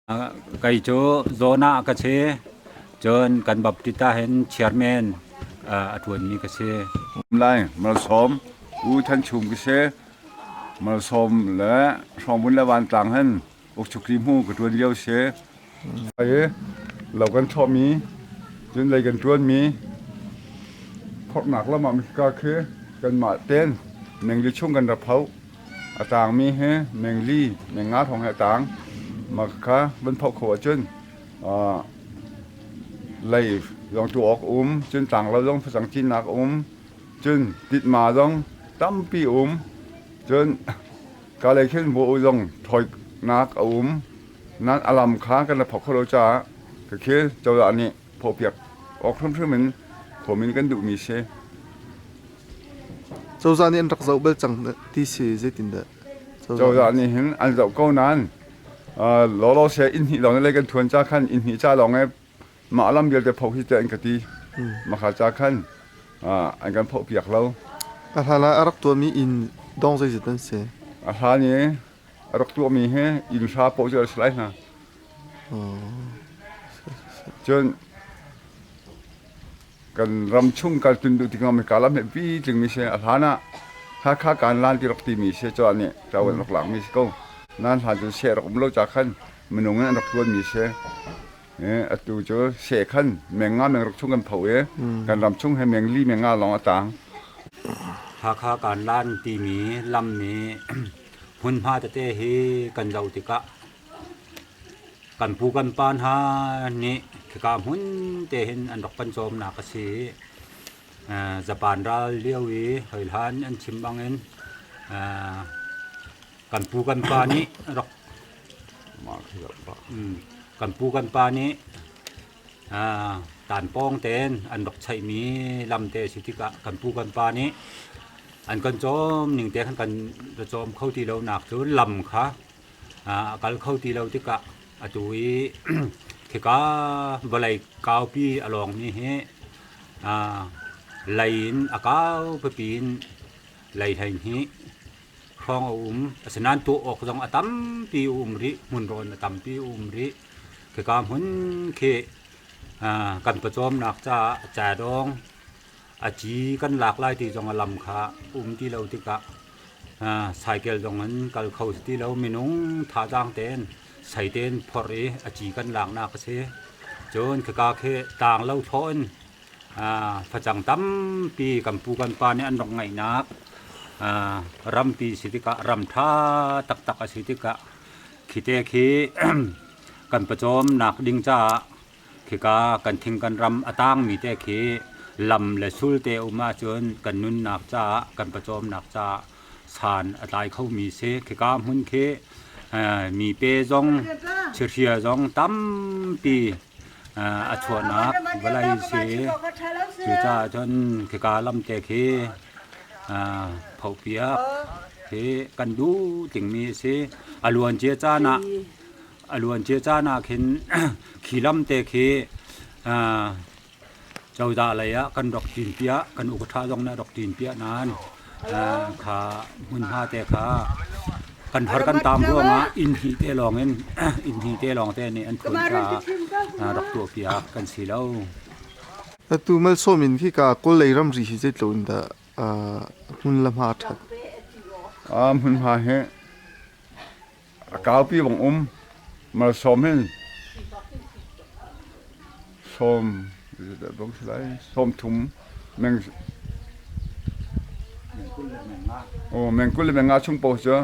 Kei cu Jonah ka si. Cun kan Baptist ah hin chairman a ṭuanmi ka si. Lai Malsawm U Than Chum ka si. Malsawm le Hrawngvun le Vantlang hin ukchukri hmu ka ṭuan lio si. Ai lo kan thlawhmi cun lei kan ṭuanmi phorhnak lam ah hika khi kanmah ten mengli chung kan ra pho. A tangmi hi mengli, mengnga hrawng he a tang. Mah kha van phoh kho ahcun lei zong tuah awk a um, cun tlanglo zong facang cinnak a um, cun titma zong tampi a um, cun kalay khin bu zong thawinak a um. Nan a lam kha kan ra phoh kho lo caah khikhi cozah nih phawhpiak awk hrimhrim in khawm in kan duhmi si. Cozah nih an rak zoh bal cang ti si zeitindah? Cozah nih hin an zoh ko nain lawlaw se inn hnih lawng lei kan thuan ca khan inn hnih ca lawng e mah lam vialte phoh hi te an ka ti. Makha ca khan an kan phoh piak lo. A hlan ah a rak tuahmi inn dong zeizat an si? A hlan i a rak tuahmi hi inn hra poh cu a si lai hna. Cun kan ram chung kal tun duh tikah ka lam he pi tlingmi si a hlan ah Hakha kan lan ti rak timi si cu nih ṭau an rak lakmi si ko nan hlan cu seh rak um lo ca khan minung in an rak tuanmi si atu cu seh khan meng nga meng rak chung kan pho i kan ram chung he meng li meng nga lawng a tang. Hakha kan lan timi lam nih hmunhma tete hi kan zoh tikah Kan pu kan pa hna nih khika hmun te hin an rak kan cawmnak a si i Japan ral lio i hoi-hlan an chim bangin kan pu kan pa nih rak kan pu kan pa nih tanpawng tein an rak chaihmi lam te a si tikah kan pu kan pa nih an kan cawm ning te khan kan cawm kho ti lonak cu lam kha A kal kho ti lo tikah atu i khika vawlei kaupi a lawngmi hi lei in a kau pipi in lei 12 hrawng a um. Asinain tuah awk zong a tampi a um rih, hmunrawn a tampi a um rih. Khika hmun khi kan pawcawmnak caah cadawng a ci kan lak lai ti zong a lam kha um ti lo tikah Saikel zong in kal kho si ti lo. Minung thazaang tein sei tein phorh i a ci kan laknak a si. Cun khika khi tlang lo thlawh in facang tampi kan pu kan pa nih an rak ngeihnak rampi si tikah ram ṭha taktak a si tikah khite khi kan pawcawmnak ding caah Khika kan thing kan ram a tangmi te khi lam le sul te um ahcun kan nunnak caah kan pawcawmnak caah san a tlai khomi si. Khika hmun khi mi pe zong chihria zong tampi a chuahnak vawlei si. Cucaah cun khika lam te khi phohpiak khi kan duh tingmi a si. A luancia caan ah A luancia caan ah khin khi lam te khi cozah lei ah kan rak ṭin piah, kan ukaṭha zong nih a rak ṭin piah nain kha hmunhma te kha kan har kan taam ruangah inn hnih te lawng in inn hnih te lawng te nih an ṭhuan caah rak tuahpiak kan si lo. Atu malsawm in khika Kawl lei ramri hi zeitluk in dah hmun le hma a ṭhat? Hmunhma hi A kaupi bang um. Malsawm hin sawm bang si lai sawm thum meng oh meng 20 le meng nga chung paoh cu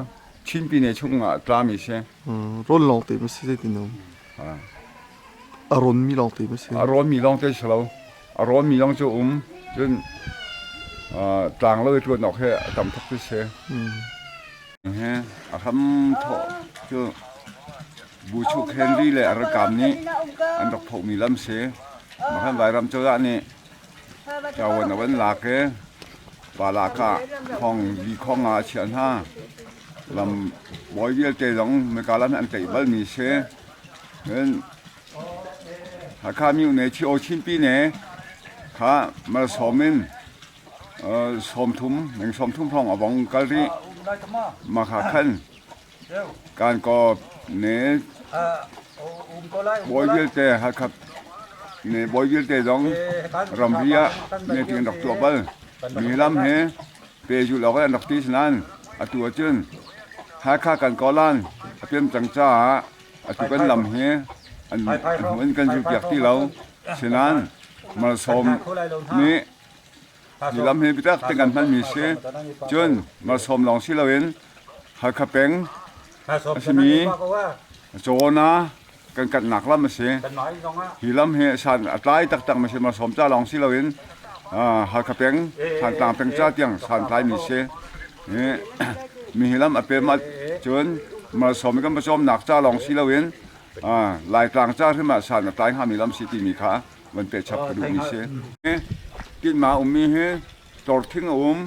Chin Pyine chung ah tlami si. Rawn lawng te ma si zeitin um? A rawn mi lawng te ma si? A rawn mi lawng te si lo. A rawn mi lawng cu um. Cun tlang lo i ṭuan awk hi a tam tuk ti si. A hramthawk cu Buchuk Henry le a ralkap nih an rak phawhmi lam si. Mah Lairam cozah nih ṭawan a van lak i Palak ah khong li khong ah a chiah hna. Lam bawi vialte zong Meka lam hi an tlaih balmi si. Cun Hakha myone Chio Chinpi ne kha malsawm in 30 meng 30 hrawng a vong kal rih. Mah kha khan Kankaw ne bawi vialte Hakha ne bawi vialte zong ramri ah meeting an rak tuah bal. Mi lam he pehzulh awk an rak ti nain atu ahcun Hakha Kankaw lan a pem cang caah atu kan lam hi an hnu in kan zulpiak ti lo. Sinain malsawm nih hi lam hi biatak tein kan hmanmi si. Cun malsawm lawng si loin Hakha peng a simi Cawna kan katnak lam a si. Hi lam hi san a tlai taktak mi si malsawm ca lawng si loin Hakha peng Thantlang peng ca tiang san tlaimi si. Mi hi lam a pem cun malsawm kan pawcawmnak ca lawng si loin Laitlang ca hrim ah san a tlai hngami lam si timi kha van pehchap ka duhmi si. Tinma ummi hi torthing a um,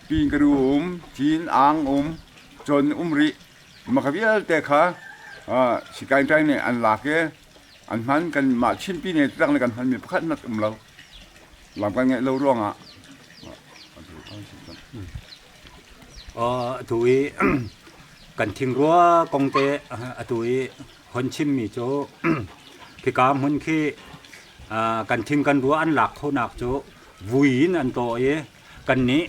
pingkaru a um, cin ang um, con um rih. Maka vialte kha sikaintai nih an lak i an hman kan mah Chinpi nih tlang le kan hmanmi pakhat hmanh um lo. Lam kan ngeih lo ruangah. Atu i kan thingrua kong te atu i hon chimmi cu khika hmun khi kan thing kan rua an lak khonak cu vui in an tawh i kannih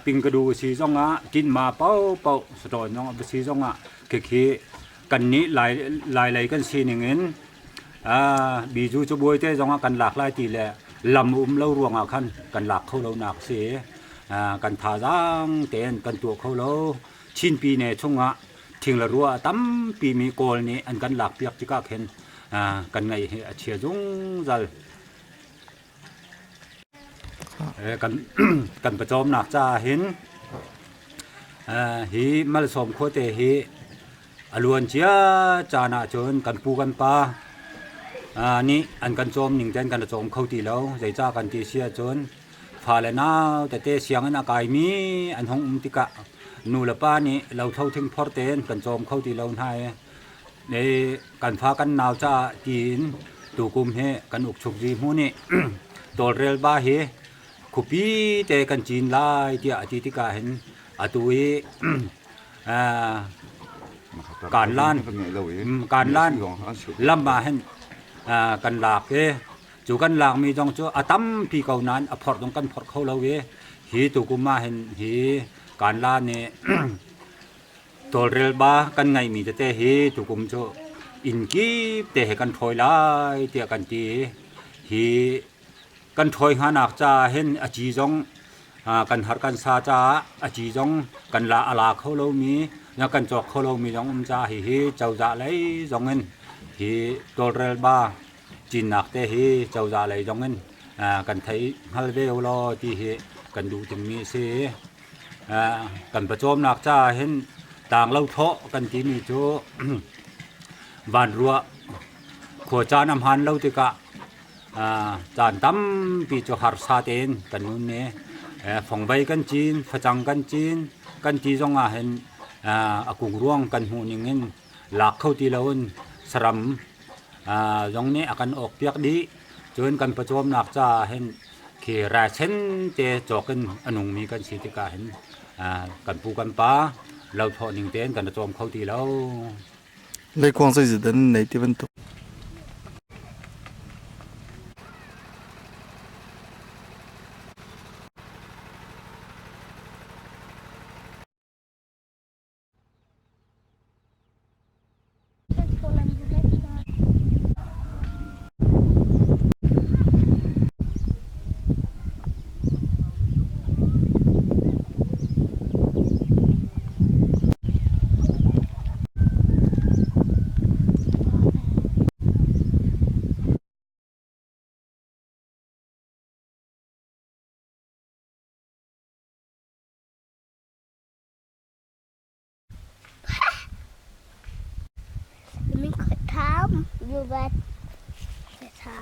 pingkadu si zongah tinma paohpaoh satawn zong a si zongah khikhi kannih lai lei kan sining in biju cabuai te zongah kan lak lai ti le lam um lo ruangah khan kan lak kho lo nak si. Kan thazaang tein kan tuah kho lo. Chinpi ne chungah thing le rua a tampi mi Kawl nih an kan lak piak tikah khin kan ngaih hi a chia zungzal. Kan kan pawcawmnak caah hin hi Malsawm khuate hi a luan cia caan ahcun kan pu kan pa nih an kan cawm ning tein kan i cawm kho ti lo. Zeicah kan ti si ahcun fale nau tete sianginn a kaimi an hung um tikah nu le pa nih lothlo thingphor tein kan cawm kho ti lo hna i kan fa kan nau caah tiin tukum hi kan ukchuk zihmu nih tawlrel ba hi khuapi te kan cin lai tiah a ti tikah hin atu i kanlan kanlan lam ah hin kan lak i cu kan lakmi zong cu a tampi ko nain a phorh zong kan phorh kho lo i hi tukum ah hin hi kanla nih tawlrel ba kan ngeihmi tete hi tukum cu inn kip te he kan ṭhawi lai tiah kan ti i hi kan ṭhawi hnganak caah hin a ci zong kan har kan sa caah a ci zong kan la a la kho lomi na kan cawk kho lomi zong um caah hihi cozah lei zong in hi tawlrel ba cinnak te hi cozah lei zong in kan thei hngal ve u law ti hi kan duh dingmi a si. Kan pawcawmnak caah hin tanglo thawh kan timi cu vanruah khua caan a hmaan lo tikah caan tampi cu harsa tein kan nun i fongvei kan cin, facang kan cin, kan ti zong ah hin a kung ruang kan hmuh ning in lak kho ti loin saram zong nih a kan awk piak dih. Cun kan pawcawmnak caah hin khi raisen te cawk in a nungmi kan si tikah hin kan pu kan pa lo thawh ning tein kan i cawm kho ti lo. Leikuang zeizat dah nan nei ti bantuk. ไม่เคยทำอยู่แบบเคยทำ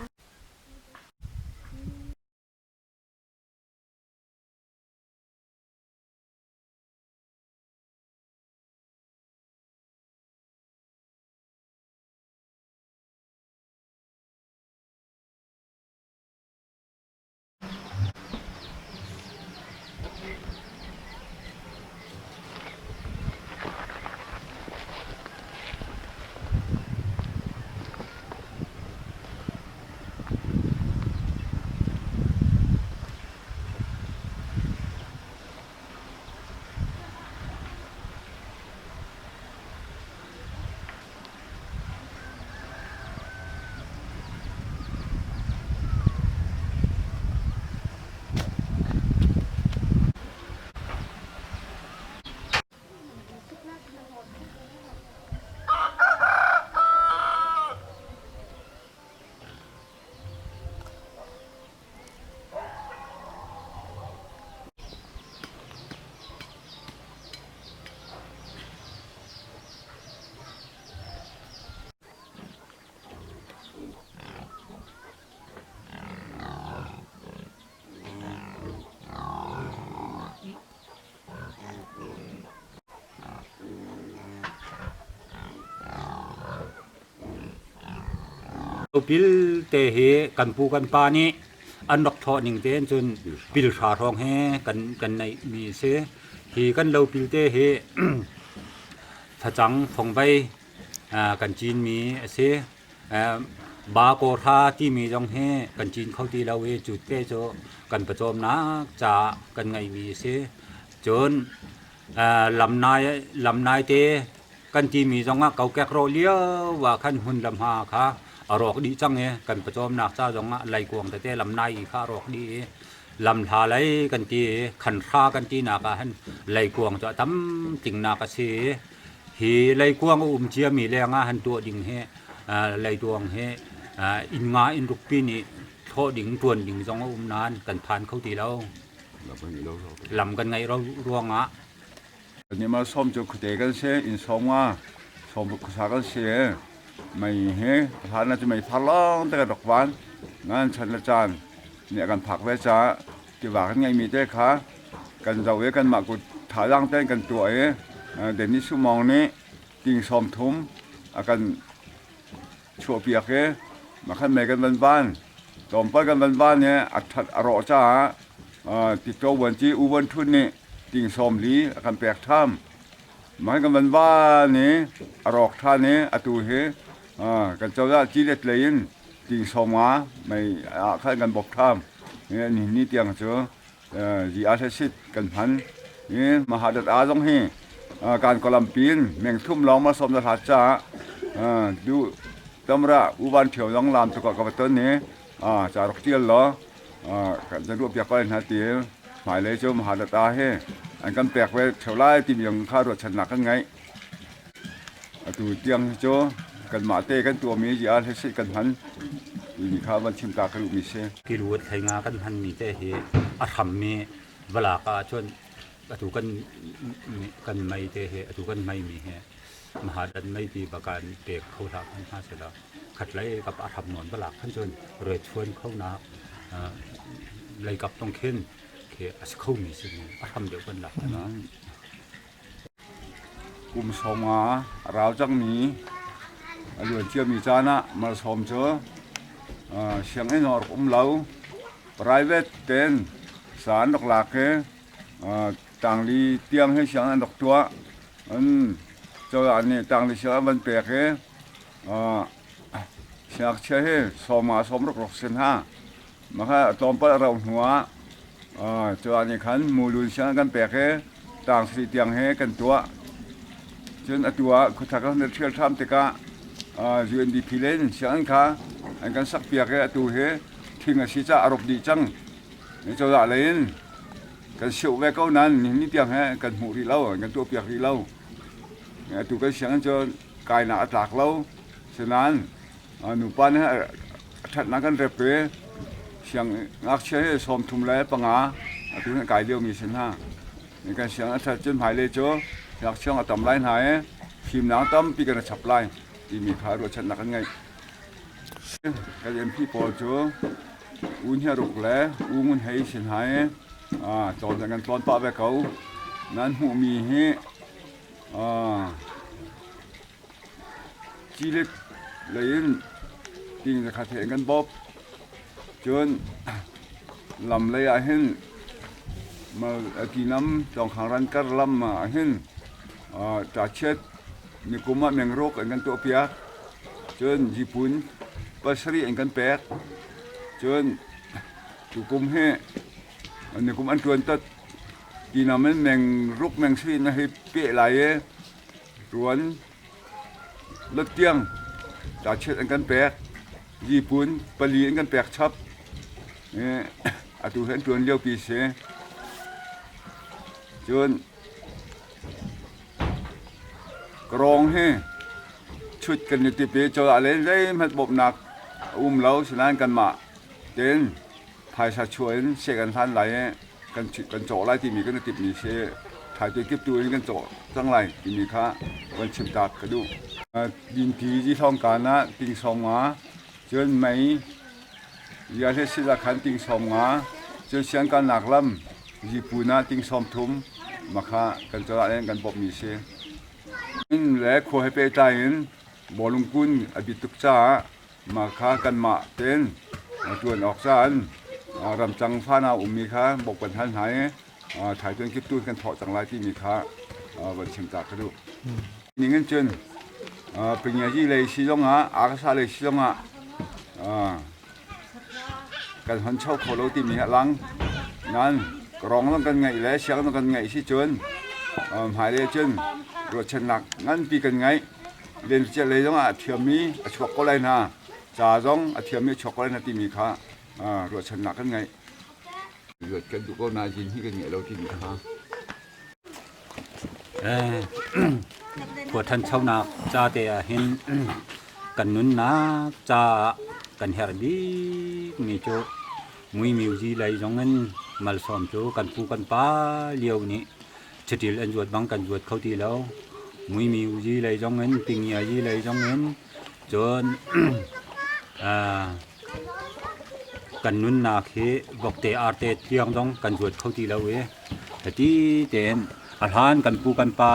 Pil te hi kan pu kan pa nih an rak thawh ning tein cun pil hra hrawng he kan kan neih mi a si. Hi kan lopil te hi facang fongvei kan cin mi a si. Ba kawhra timi zong hi kan cin kho ti lo i cu te cu kan pawcawmnak caah kan ngeihmi a si. Cun lamnai te kan timi zongah kokek rawh lio ah khan hmun le hma kha a rawk dih cang i kan pawcawmnak ca zongah leikuang tete lamnai i kha a rawk dih i lamhla lei kan ti i khanhra kan tinak ah hin leikuang cu a tam tingnak a si i hi leikuang a um ciami lengah han tuah ding hi leituang hi inn nga inn rukpi nih thlawh ding ṭuan ding zong a um nain kan phan kho ti lo. Lam kan ngeih ruangah. Nih ma som cu khuate kan si, inn som nga som khuasa kan si. Mei hi hlan ah cu mei thar lawng te kan rak van. Ngan chan le caan nih a kan phak ve caah tiva kan ngeihmi te kha kan zoh i kanmah kut thazaang tein kan tuah i Dennis Sumong nih ting sawm thum a kan chuahpiak i makhan mei kan van van tlawmpal kan van van i a that a rawh caah Tito Vuanci U Vuan Htun nih ting sawm li a kan pek ṭham. Mah kan van van i a rawk ṭhan i atu hi kan cozah cilet lei in ting sawm nga mei ah khan kan bawk ṭham. Nihin ni tiang cu GR sit kan hman. I Mahadat A zong hi kan kawlampi in meng thum lawng ma sawm na hlat caah du tamra U Van Ṭhio zong lam tuk ah ka va ton i ca rak ṭial law kan ruah piak ko hna ti hmailei cu Mahadat A hi an kan pek ve ṭheo lai timi zong kha ruahchannak kan ngeih. Atu tiang hi cu kanmah te kan tuahmi GR sit kan hman timi kha van chim ta ka duhmi si. Kiluat hlei nga kan hmanmi te hi a hrammi valak ahcun atu kan kan mei te hi atu kan meimi hi Mahadat meipi bakan pek kho hlah hmanh hna sehla khatlei kap a hram nawn balak khan cun rechuan kho nak leikap tong khin khi a si khomi si a hram deuh kan lak na. Kum 50 a rau cangmi a luan ciami caan ah malsawm cu sianginn a rak um lo. Private ten sa an rak lak i tangli tiang hi sianginn an rak tuah. An cozah nih tangli sianginn an van pek i siangngakchia hi 50 60 rak si hna. Mah kha tlawmpal a rauh hnuah cozah nih khan mulun sianginn kan pek i tang sarih tiang hi kan tuah. Cun atu ah khuathar kan ṭhial ṭham tikah UNDP len sianginn kha an kan sakpiak i atu hi thing a si caah a rop dih cang. Cozah lei in kan sioh ve ko nain nihin ni tiang he kan hmuh rih lo, an kan tuahpiak rih lo. Atu kan sianginn cu kainak a tlak lo. Sinain nupa nih a ṭhatnak kan rep i siangngakchia hi 35 atu hi kai liomi si hna. Kan siang a ṭhat cun hmailei cu ngakchia a tam lai hna i fimnak tampi kan i chap lai timi kha ruahchannak kan ngeih. Kan MP pawl cu U Hnia Ruk le U Ngun Hei si hna i tlawn kan tlawn pah ve ko. Nan hmuhmi hi Cilit lei in ting zakhat he kan bawp. Cun lam lei ah hin Tinam Tlawngkhang ran kar lam ah hin ṭachiat nikum ah mengruk an kan tuahpiak. Cun zipun 7 an kan pek. Cun tukum hi nikum an ṭuan tat Tinam in mengruk mengsarih na hei peh lai i Tuan latiang ṭachiat an kan pek. Zipun 4 an kan pek chap. Atu hi an ṭuan liopi si. Cun Kawrong hi chut kan i tip i cozah lei zeihmanh bawmhnak a um lo. Sinain kanmah tein phaisa chuah in seh kan hlan lai i kan kan cawh lai timi kan i timhmi si. Thaitui kiptu in kan cawh cang lai timi kha van chim ta ka duh. Dinti zihlawngkaan ah ting 50, cun mei Riahle sila khan ting 50, cun siangkalnak lam zipun ah ting 30 makha kan cozah in kan bawmhmi si. Inn le khua he pehtlai in bawlung kun a bi tuk caah. Mah kha kanmah tein ṭuan awk caah ramcang fanau ummi kha bawk kan hal hna i thaituan kiptu kan thawh cang lai timi kha van chim ta ka duh. Ning in cun pingiazi lei si zongah akasa lei si zongah kan hon cho kho lo timi a lang. Nain rong zong kan ngeih le siang zong kan ngeih si cun hmailei cun ruahchannak nganpi kan ngeih. Lentecelh lei zongah a thiammi a chuak ko lai hna. Ca zong a thiammi a chuak ko lai hna timi kha ruahchannak kan ngeih. Luat kan duh ko nain hi kan ngeih lo timi kha. Khua ṭhanchonak ca te ah hin kan nunnak caah kan herh bikmi cu muimiuzi lei zong in malsawm cu kan pu kan pa lio nih saṭil an zuat bang kan zuat kho ti lo. Muimiuzi lei zong in pingiazi lei zong in cun kan nunnak hi vokte arte tiang zong kan zuat kho ti lo i hiti tein a hlan kan pu kan pa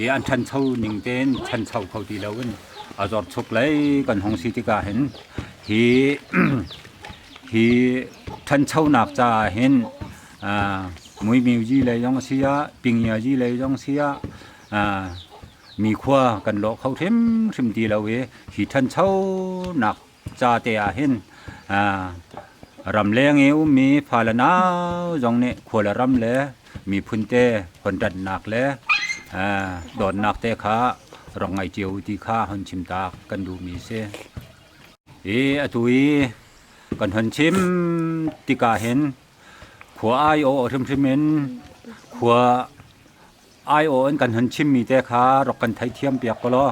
i an ṭhancho ning tein ṭhancho kho ti lo in a zorchuk lei kan hung si tikah hin hi hi ṭhanchonak caah hin muimiuzi lei zong a si ah pingiazi lei zong si ah mi khua kan lawh kho hrimhrim ti lo i hi ṭhanchonak ca te ah hin ramleng i ummi fale nau zong nih khua le ram le miphun te honṭanhnak le dawtnak te kha rak ngai cio u ti kha hon chim tak kan duhmi a si. Hi atu i kan hon chim tikah hin khua aiawh hrimhrim in khua aiawh in kan hun chimmi te kha rak kan theithiam piak ko law.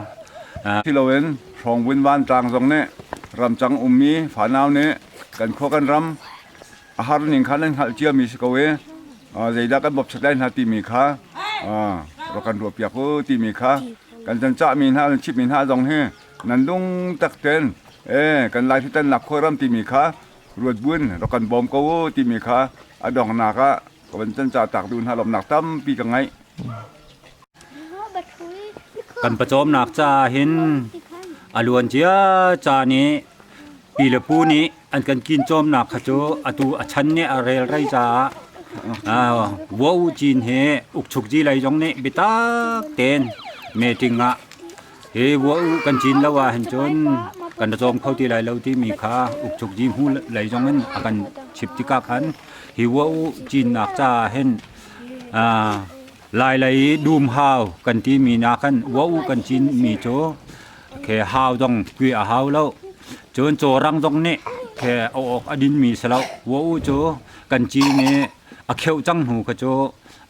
Siloin Hrawngvun vantlang zong nih ramcang ummi fanau nih kan khua kan ram a har ning kha nan hngalh ciami si ko i zeidah kan bawmchat lai hna timi kha rak kan ruah piak u timi kha kan can cahmi hna kan chimhmi hna zong hi nan lung tak ten kan lai tan nak khua ram timi kha ruat buin rak kan bawm ko u timi kha a donghnak ah Ka van can ca tak duh hna lawmnak tampi ka ngeih. Kan pawcawmnak caah hin a luan cia ca nih pi le pu nih an kan kin cawmnak kha cu atu a chan nih a rel rei caah vua u cin he ukchuk ji lei zong nih biatak tein meeting ah Hi vua u kan cin lo ah hin cun kan ra cawm kho ti lai lo timi kha ukchuk ji hmu lei zong in a kan chip tikah khan hi vua u cinnak caah hin lai lei dum hau kan timi na khan vua u kan cin mi cu khe hau dong kui a hau lo cun cawrang zong nih khe awk a din mi si lo vua u cu kan cin i a kheuh cang hnu kha cu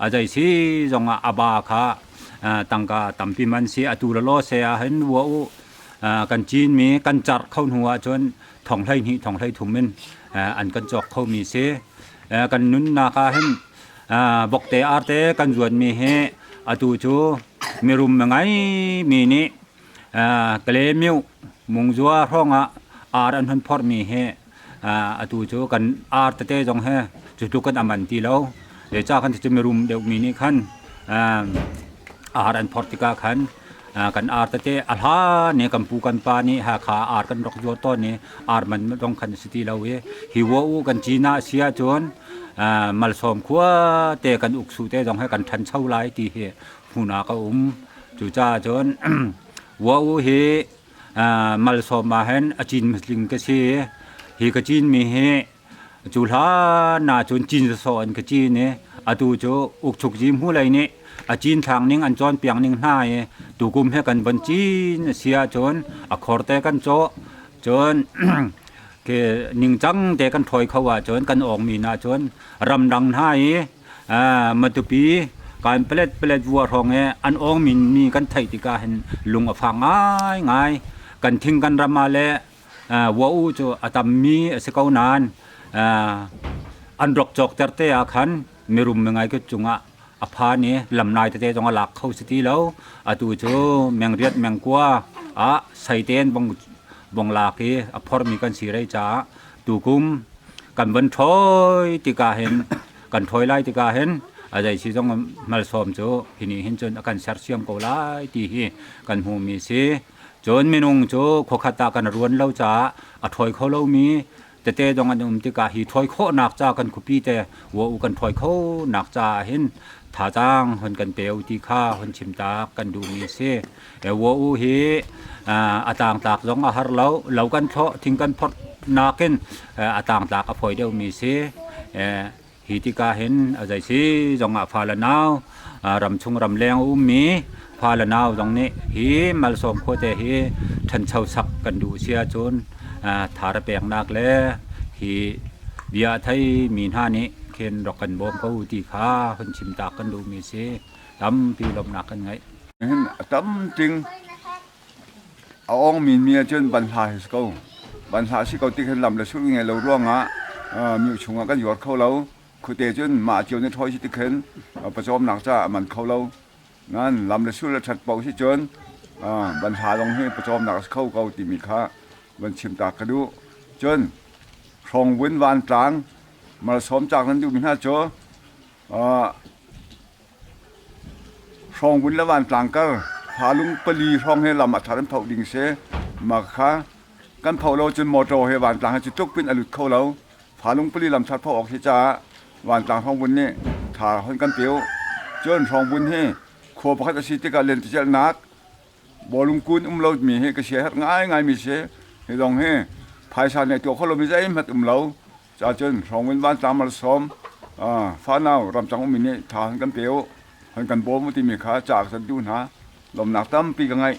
a zei si zong ah a ba kha tangka tampi man si atu la law se ah hin vua u kan cin mi kan carh kho hnu ah cun thong hlei hnih thong hlei thum in an kan cawk kho mi si kan nunnak ah hin bokte arte kan zuan mi hi atu cu mirum ngai mi nih Kalaymyo mungzua hrawng ah ar an hun phorh mi hi atu cu kan ar tete zong he cu tluk kan aman ti lo. Zeicah kan ti cu mirum deuh mi nih khan ar an phorh tikah khan kan ar tete a hlan i kan pu kan pa nih Hakha ar kan rak zuar tawn i ar man zong khan a si ti lo i hi vua u kan cin ah si ahcun malsawm khua te kan uksu te zong he kan ṭhancho lai ti hi hmun ah ka um. Cucaah cun Wa-u hi malsawm ah hin a cin muslim ka si. Hi ka cinmi hi cu hlan ah cun cin sawsawh in ka cin i atu cu ukchuk ji hmu lei nih a cin thlak ning an cawnpiak ning hna i tukum he kan von cin a si ahcun a khor te kan cawh cun ke ningcang te kan ṭhawi kho ahcun kan awngmi na cun ramdang hna i Matupi kan palet palet vua hrawng i an awng min mi kan theih tikah hin lung a fak ngaingai. Kan thing kan ram ah le vua u cu a tammi a si ko nain an rak cawk ter te ah khan mirum ngai ke cungah a phan i lamnai tete zong a lak kho si ti lo. Atu cu mengriat mengkua ah saiten bong bong lak i a phormi kan si rei caah tukum kan van ṭhawi tikah hin kan ṭhawi lai tikah hin a zei si zong malsawm cu hi nih hin cun a kan sersiam ko lai ti hi kan hmuhmi si. Cun minung cu khuakhat ah kan ruan lo caah a ṭhawi kho lomi tete zong an um tikah hi ṭhawi khawhnak ca kan khuapi te wa u kan ṭhawi khonak caah hin thazaang hun kan pe u ti kha hun chim tak kan duhmi a si. Wa u hi a tlangtlak zong a har lo, lo kan thlawh, thing kan phorh nakin a tlangtlak a fawi deuhmi si. Hi tikah hin a zei si zongah fa le nau ramchung ramleng a ummi fa le nau zong nih hi malsawm khuate hi ṭhancho sak kan duh si ahcun thar peknak le hi bia a theimi hna nih khin rak kan bawm ko ti kha hun chim tak kan duhmi si. Tampi lawmhnak kan ngeih. Hin a tam ting A awngmi mi ahcun banhla hi si ko. Banhla si ko ti khin lam le sul ngei lo ruangah myu chungah kan zuar kho lo. Khuate cun mah cio nih ṭhawi si ti khin pawcawmnak caah a man kho lo. Nain lam le sul a ṭhat paoh si cun banhla zong hi pawcawmnak a si kho ko timi kha van chim ta ka duh. Cun hrawngvun vantlang malsawm caak nan duhmi hna cu Hrawngvun le vantlang kar phalung pali hrawng hi lam a thar in phoh ding si. Mah kha kan phoh lo cun motor he vantlang he cu tluk pin a lut kho lo. Phalung pali lam thar phoh awk si caah vantlang hrawngvun nih tha hon kan pe u. Cun hrawngvun hi khua pakhat a si tikah lentecelhnak bawlung kun um lomi hi ka siaherh ngaingaimi si. Hi zong hi phaisa nih tuah kho lomi zeihmanh um lo. Cacun hrawngin vantlang malsawm fanau ramtang ummi nih tha han kan pe u, han kan bawm u timi kha ca ka san duh hna. Lawmnak tampi ka ngeih.